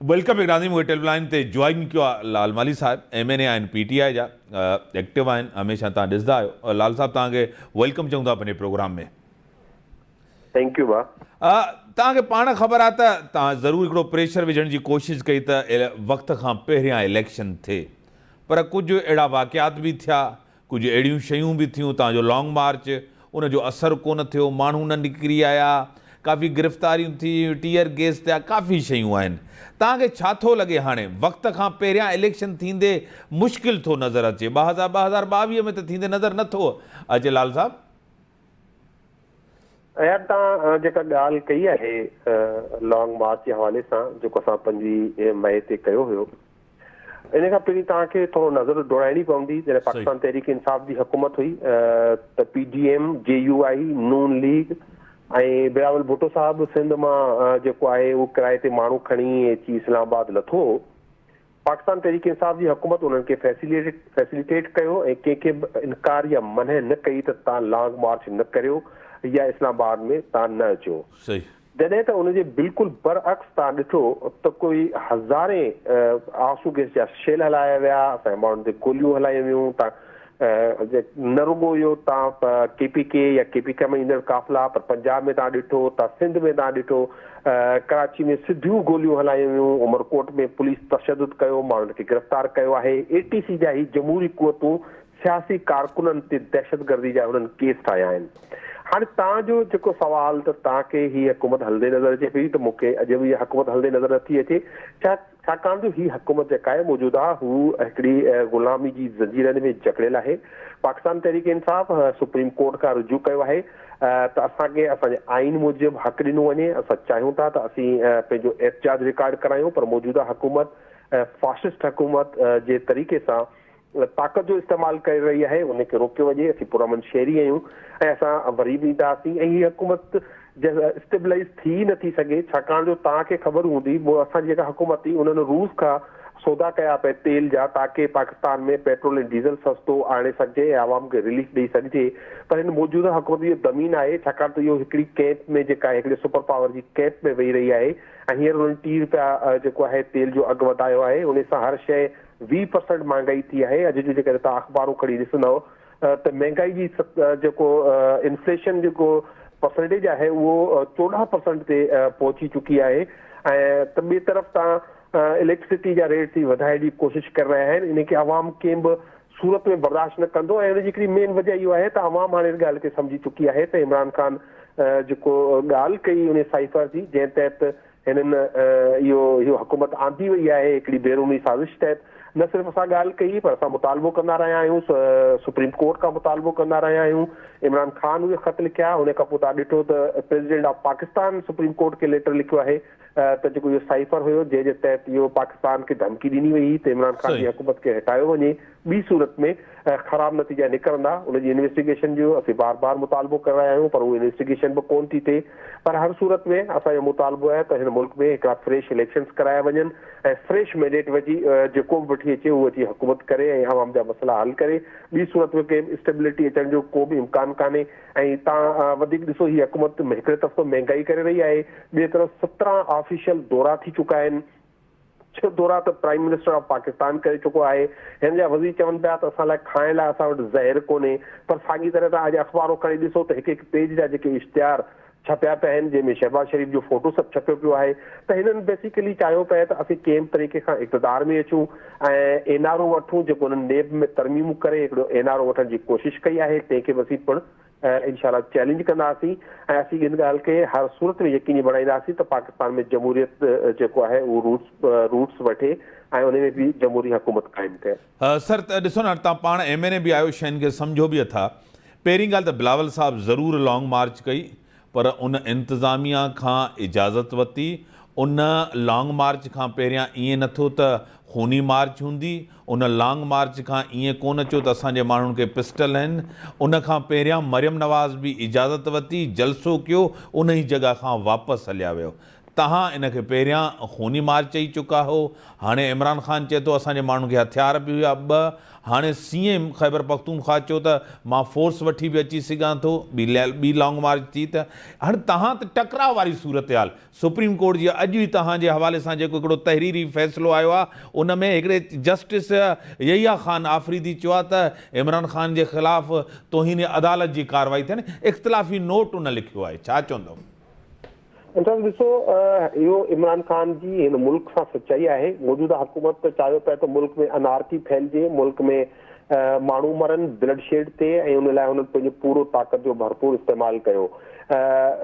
Welcome back ناظرين مونکي telephone line تي جوائن ڪيو آ لال مالهي صاحب ايم اين اي آهن پي ٽي آء جا ايڪٽو آهن هميشه توهان ڏسندا آهيو لال صاحب توهان کي welcome چئون ٿا پنهنجي پروگرام ۾. Thank you ڀا. توهان کي پاڻ خبر آ ته توهان ضرور هڪڙو پريشر وجهڻ جي ڪوشش ڪئي ته وقت کان پهريان اليڪشن ٿئي پر ڪجهه اهڙا واقعات به ٿيا ڪجهه اهڙيون شيون به ٿيون، تان جو لانگ مارچ، ان جو اثر ڪونه ٿيو، ماڻهو نه نڪري آيا، ڪافي گرفتاريون ٿي، ٽيئر گيس ٿيا، ڪافي شيون آهن. توهان کي ڇا ٿو لڳي هاڻي وقت کان پهريان اليڪشن ٿيندي مشڪل ٿو نظر اچي، 2022 ۾ ته ٿيندي نظر نه ٿو اچي لال صاحب. اياز توهان جيڪا ڳالهه ڪئي آهي لانگ مارچ جي حوالي سان جيڪو اسان 25 مئي تي ڪيو هيو، ان کان پهرين توهان کي ٿورو نظر ڊوڙائڻي پوندي جڏهن پاڪستان تحريڪ انصاف جي حڪومت هئي ته P D M, J U I, Noon league ۽ Bilawal Bhutto صاحب سنڌ مان جيڪو آهي اهو ڪرائي تي ماڻهو کڻي اچي اسلام آباد لٿو هو. پاڪستان تحريڪ انصاف جي حڪومت انهن کي فيسليٽيٽ ڪيو ۽ ڪنهن کي به انڪار يا منع نه ڪئي ته توهان لانگ مارچ نه ڪريو يا اسلام آباد ۾ توهان نه اچو. صحيح. جڏهن ته ان جي بلڪل برعڪس توهان ڏٺو ته ڪوئي هزارين آنسو گيس جا شيل هلايا ويا، اسان جي ماڻهن تي گوليون هلايون ويون، توهان نه رڳو اهو توهان ڪي پي ڪي يا ڪي پي ڪي ۾ ايندڙ قافلا پر پنجاب ۾ توهان ڏٺو، توهان سنڌ ۾ توهان ڏٺو ڪراچي ۾ سڌيون گوليون هلايون ويون، عمرڪوٽ ۾ پوليس تشدد ڪيو، ماڻهن کي گرفتار ڪيو آهي، اي ٽي سي جا هي جمهوري قوتون سياسي ڪارڪنن تي دهشتگردي جا هنن ڪيس ٺاهيا آهن. هاڻي توهان جو جيڪو سوال ته توهان کي هي حڪومت هلندي نظر اچي پئي ته مون کي اڄ به اها حڪومت هلندي نظر نٿي اچي ڇا ڇاڪاڻ جو هي حڪومت جيڪا آهي موجوده هو هڪڙي غلامي جي زنجيرن ۾ جڪڙيل آهي. پاڪستان تحريڪ انصاف سپريم ڪورٽ کان رجوع ڪيو آهي ته اسان کي اسان جي آئين موجب حق ڏنو وڃي اسان چاهيون ٿا ته اسين پنهنجو احتجاج رڪارڊ ڪرايون پر موجوده حڪومت فاشسٽ حڪومت جي طريقي سان طاقت جو استعمال ڪري رهي آهي ان کي روڪيو وڃي اسين پرامن شهري آهيون ۽ اسان وري به اينداسين ۽ هي حڪومت اسٽيبلائز ٿي ئي نٿي سگهي ڇاڪاڻ جو توهان کي خبر هوندي اسان جي جيڪا حڪومت هئي انهن روس کان سودا ڪيا پئي تيل جا تاڪه پاڪستان ۾ پيٽرول ۽ ڊيزل سستو آڻي سگهجي ۽ عوام کي رليف ڏئي سگهجي پر هن موجوده حڪومت جو دم ئي ناهي ڇاڪاڻ ته اهو هڪڙي ڪيمپ ۾ جيڪا هڪڙي سپر پاور جي ڪيمپ ۾ ويهي رهي آهي ۽ هينئر انهن 30 رپيا جيڪو آهي تيل جو اگهه وڌايو آهي ان سان هر شيء 20 پرسنٽ مهانگائي ٿي آهي اڄ جو جيڪڏهن توهان اخبارون کڻي ڏسندؤ ته مهنگائي جي جيڪو انفليشن جيڪو پرسنٽيج آهي اهو 14 پرسنٽ تي پهچي چڪي آهي ۽ ته ٻئي طرف توهان اليڪٽرسٽي جا ريٽس هي وڌائڻ جي ڪوشش ڪري رهيا آهن ان کي عوام ڪنهن به صورت ۾ برداشت نه ڪندو ۽ ان جي هڪڙي مين وجه اهو آهي ته عوام هاڻي ان ڳالهه کي سمجهي چڪي آهي ته عمران خان جيڪو ڳالهه ڪئي ان سائفر جي جنهن تحت هنن اهو اهو حڪومت آندي وئي آهي هڪڙي بيروني سازش تحت نه صرف اسان ڳالهه ڪئي پر اسان مطالبو ڪندا رهيا آهيون سپريم ڪورٽ کان مطالبو ڪندا رهيا آهيون عمران خان اهي خط لکيا ان کان پوء توهان ڏٺو ته president of Pakistan supreme court کي ليٽر لکيو آهي ته جيڪو اهو سائفر هيو جنهن جي تحت اهو پاڪستان کي ڌمڪي ڏني وئي هئي ته عمران خان جي حڪومت کي هٽايو وڃي ٻي صورت ۾ خراب نتيجا نڪرندا، ان جي انويسٽيگيشن جو اسين بار بار مطالبو ڪري رهيا آهيون پر اهو انويسٽيگيشن به ڪونه ٿي ٿئي پر هر صورت ۾ اسان جو مطالبو آهي ته هن ملڪ ۾ هڪڙا فريش اليڪشنز ڪرايا وڃن ۽ فريش مينڊيٽ وجهي جيڪو به وٺي اچي اهو اچي حڪومت ڪري ۽ عوام جا مسئلا حل ڪري ٻي صورت ۾ ڪنهن به اسٽيبلٽي اچڻ جو ڪو به امڪان ڪانهي ۽ توهان وڌيڪ ڏسو هي حڪومت هڪڙي طرف ته مهنگائي ڪري رهي آهي ٻئي طرف 17 آفيشل دورا ٿي چڪا آهن. ڇهه دورا ته پرائيم منسٽر آف پاڪستان ڪري چڪو آهي، هن جا وزير چون پيا ته اسان لاء کائڻ لاء اسان وٽ زهر ڪونهي پر ساڳي طرح تان اڄ اخبارون کڻي ڏسو ته هڪ هڪ پيج جا جيڪي اشتهار ڇپيا پيا آهن جنهن ۾ شهباز شريف جو فوٽو سڀ ڇپيو پيو آهي ته هنن بيسيڪلي چاهيو پئي ته اسين ڪنهن به طريقي کان اقتدار ۾ اچون ۽ اين آر او وٺون جيڪو هنن نيب ۾ ترميمون ڪري هڪڙو اين آر او وٺڻ جي ڪوشش ڪئي آهي تنهن کي به اسين پڻ انشاء الله چئلينج ڪنداسين ۽ اسين ان ڳالهه کي هر صورت ۾ يقيني بڻائينداسين ته پاڪستان ۾ جمهوريت جيڪو آهي اهو روٽس روٽس وٺي ۽ ان ۾ به جمهوري حڪومت قائم ٿئي. سر ته ڏسو نه توهان پاڻ ايم اين اي به آهيو شين کي سمجهو به اٿا پهرين ڳالهه ته بلاول صاحب ضرور لانگ مارچ ڪئي پر ان انتظاميا کان اجازت ورتي، ان لانگ مارچ کان پهريان ائين نه ٿيو ته خوني مارچ هوندي، ان لانگ مارچ کان ائين ڪونه چيو ته اسان جي ماڻهن کي پسٽل آهن، ان کان پهريان مريم نواز به اجازت ورتي، جلسو ڪيو، انهي جڳهه کان واپس هليا ويو. توهان ان کي پهريان خوني مارچ چئي چڪا هو، هاڻي عمران خان چئي ٿو اسان جي ماڻهن کي هٿيار به هيا ٻه، هاڻي سي ايم خيبرپختونخواهه چيو ته مان فورس وٺي به اچي سگهان ٿو، ٻي ٻي لانگ مارچ ٿي ته هاڻي توهان ته ٽڪراء واري صورتحال سپريم ڪورٽ جي اڄ ئي توهان جي حوالي سان جيڪو هڪڙو تحريري فيصلو آيو آهي ان ۾ هڪڙي جسٽس يحيٰ خان آفريدي چيو آهي ته عمران خان جي خلاف توهين عدالت جي ڪارروائي ٿيڻ اختلافي نوٽ ان لکيو آهي ڇا چوندؤ؟ امتياز ڏسو اهو عمران خان جي هن ملڪ سان سچائي آهي موجوده حڪومت ته چاهيو پئي ته ملڪ ۾ انارڪي ڦهلجي ملڪ ۾ ماڻهو مرن بلڊ شيڊ ٿئي ۽ ان لاء هنن پنهنجو پورو طاقت جو ڀرپور استعمال ڪيو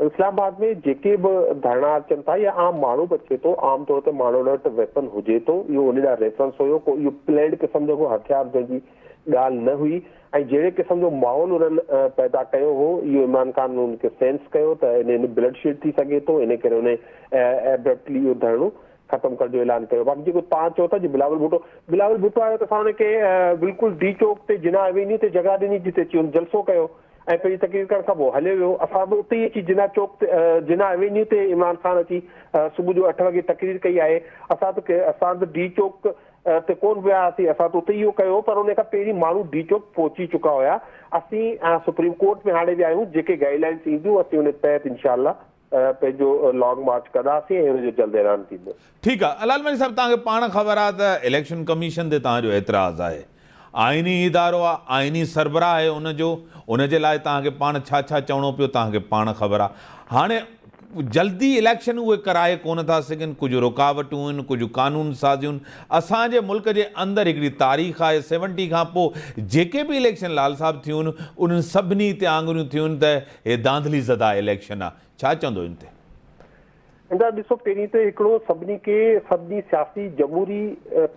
اسلام آباد ۾ جيڪي به ڌرڻا اچن ٿا يا عام ماڻهو به اچي ٿو عام طور تي ماڻهن وٽ ويپن هجي ٿو اهو ان لاء ريفرنس هيو ڪو اهو پلينڊ قسم جو ڪو هٿيار جنهن جي ڳالهه نه هئي ۽ جهڙي قسم جو ماحول انهن پيدا ڪيو هو اهو عمران خان ان کي سينس ڪيو ته ان ۾ بلڊ شيڊ ٿي سگهي ٿو ان ڪري ان ايبرپٽلي اهو ڌرڻو ختم ڪرڻ جو اعلان ڪيو باقي جيڪو توهان چئو ٿا جي بلاول ڀٽو بلاول ڀٽو آيو ته اسان ان کي بلڪل ڊي چوڪ تي جناح ايوينيو تي جڳهه ڏني جتي اچي ان جلسو ڪيو ۽ پنهنجي تقرير ڪرڻ کان پوء هليو ويو اسان به اتي ئي اچي جناح چوڪ تي جناح ايوينيو تي عمران خان اچي صبح جو اٺ وڳي تقرير ڪئي آهي اسان ته اسان ته ڊي چوڪ تي ڪونه ويا هئاسين، اسان ته اتي ئي اهو ڪيو هو، پر ان کان پهرين ماڻهو ڊي چوڪ پهچي چڪا هيا، اسين سپريم ڪورٽ ۾ هاڻي ويا آهيون، جيڪي گائيڊ لائنس اينديون اسين ان تحت انشاء الله پنهنجو لانگ مارچ ڪنداسين ۽ ان جو جلد اعلان ٿيندو. ٺيڪ آ لال مهدي صاحب توهان کي پاڻ خبر آ ته اليڪشن ڪميشن تي توهان جو اعتراض آهي آئيني ادارو آ آئيني سربراهه آهي ان جو ان جي لاء توهان کي پاڻ ڇا ڇا چوڻو پيو توهان کي پاڻ خبر آ هاڻي جلدي اليڪشن اهي ڪرائي ڪونه ٿا سگهن، ڪجهه رڪاوٽون آهن، ڪجهه قانون سازيون آهن، اسان جي ملڪ جي اندر هڪڙي تاريخ آهي، سيونٽي کان پوء جيڪي به اليڪشن لال صاحب ٿيون آهن، انهن سڀني تي آڱريون ٿيون آهن ته هي ڌانڌلي زده اليڪشن آهي، ڇا چوندو ان تي؟ ادا ڏسو پهرين ته هڪڙو سڀني کي سڀني سياسي جمهوري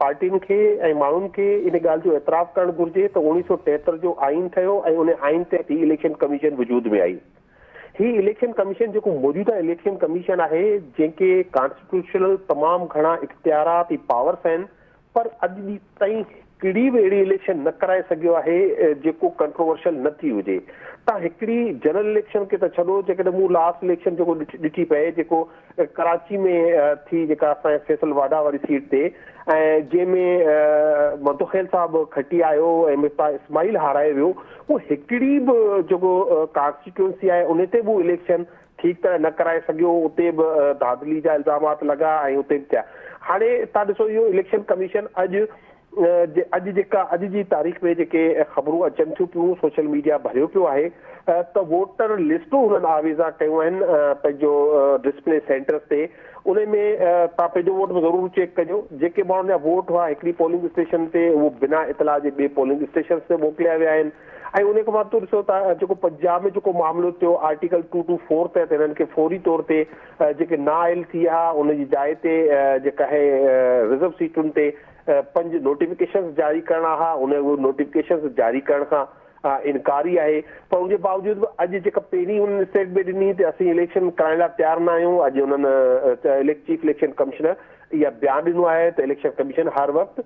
پارٽين کي ۽ ماڻهن کي ان ڳالهه جو اعتراف ڪرڻ گهرجي ته اوڻيهه سو 73 جو آئين ٺهيو ۽ ان آئين تحت هي اليڪشن ڪميشن وجود ۾ آئي. هي اليڪشن ڪميشن جيڪو موجوده اليڪشن ڪميشن آهي جنهن کي ڪانسٽيٽيوشنل تمام گهڻا اختيارات ۽ پاورس آهن پر اڄ ڏينهن تائين هڪڙي به اهڙي اليڪشن نه ڪرائي سگهيو آهي جيڪو ڪنٽروورشل نه ٿي هجي. تان هڪڙي جنرل اليڪشن کي ته ڇڏو جيڪڏهن مون لاسٽ اليڪشن جيڪو ڏٺي پئي جيڪو ڪراچي ۾ ٿي جيڪا اسان جي فيصل واڍا واري سيٽ تي ۽ جنهن ۾ مدوخيل صاحب کٽي آيو ۽ مفتاح اسماعيل هارائي ويو اهو هڪڙي به جيڪو ڪانسٽيٽوئنسي آهي ان تي به اليڪشن ٺيڪ طرح نه ڪرائي سگهيو اتي به ڌانڌلي جا الزامات لڳا ۽ اتي به ٿيا هاڻي تان ڏسو اهو اليڪشن ڪميشن اڄ اڄ جيڪا اڄ جي تاريخ ۾ جيڪي خبرون اچن ٿيون پيون سوشل ميڊيا ڀريو پيو آهي ته ووٽر لسٽون هنن آويزان ڪيون آهن پنهنجو ڊسپلي سينٽرز تي ان ۾ تان پنهنجو ووٽ به ضرور چيڪ ڪجو جيڪي ماڻهن جا ووٽ هئا هڪڙي پولنگ اسٽيشن تي اهو بنا اطلاع جي ٻي پولنگ اسٽيشنز تي موڪليا ويا آهن ۽ ان کان بعد ڏسو ته جيڪو پنجاب ۾ جيڪو معاملو ٿيو آرٽيڪل ٽو ٽو فور تحت هنن کي فوري طور تي جيڪي نااهل ٿي ويا ان جي جاء تي جيڪا آهي رزرو سيٽن تي پنج نوٽيفڪيشنز جاري ڪرڻا ها ان اهي نوٽيفڪيشنز جاري ڪرڻ کان انڪاري آهي پر ان جي باوجود به اڄ جيڪا پهرين انهن اسٽيٽمينٽ ڏني ته اسين اليڪشن ڪرائڻ لاء تيار نه آهيون اڄ انهن چيف اليڪشن ڪمشنر اها بيان ڏنو آهي ته اليڪشن ڪميشن هر وقت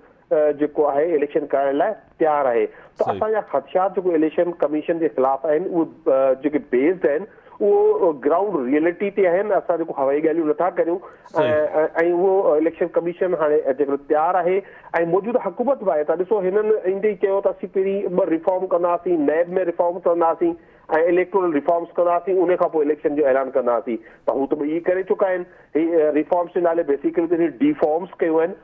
جيڪو آهي اليڪشن ڪرائڻ لاء تيار آهي ته اسان جا خدشات جيڪو اليڪشن ڪميشن جي خلاف آهن اهي جيڪي بيسڊ آهن اهو گرائونڊ ريئلٽي تي آهن اسان جيڪو هوائي ڳالهيون نٿا ڪريون ۽ اهو اليڪشن ڪميشن هاڻي جيڪو تيار آهي ۽ موجوده حڪومت به آهي ته ڏسو هنن ايندي ئي چيو ته اسين پهرين ٻه ريفارم ڪنداسين نيب ۾ ريفارم ڪنداسين ۽ اليڪٽورل ريفارمز ڪنداسين ان کان پوء اليڪشن جو اعلان ڪنداسين ته هو ته ٻئي ڪري چڪا آهن هي ريفارمز جي نالي بيسيڪلي ڊيفارمز ڪيون آهن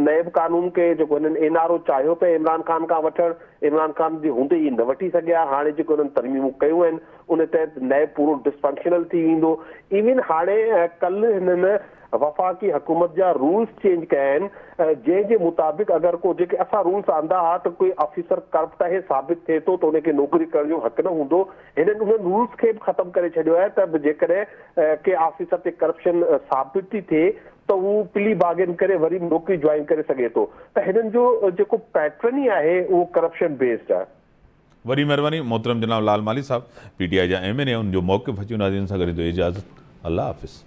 نيب قانون کي جيڪو هنن اين آر او چاهيو پئي عمران خان کان وٺڻ عمران خان جي هوندي ئي نه وٺي سگهيا هاڻي جيڪو هنن ترميمون ڪيون آهن ان تحت نيب پورو ڊسفنڪشنل ٿي ويندو ايون هاڻي ڪلهه هنن وفاقي حڪومت جا رولز چينج ڪيا آهن جنهن جي مطابق اگر ڪو جيڪي اسان رولز آندا ها ته ڪوئي آفيسر ڪرپٽ آهي ثابت ٿئي ٿو ته ان کي نوڪري ڪرڻ جو حق نه هوندو هنن انهن رولز کي به ختم ڪري ڇڏيو آهي ته جيڪڏهن ڪنهن آفيسر تي ڪرپشن ثابت ٿي ٿئي ته هو پلي بارگين ڪري وري به نوڪري جوائن ڪري سگهي ٿو ته هنن جو جيڪو پيٽرن ئي آهي اهو ڪرپشن بيسڊ آهي. وڏي مھرباني محترم جناب لال مالھي صاحب پي ٽي آء جا ايم اين اي ان جو موقف اچي ناظرين سان گڏ اجازت الله حافظ.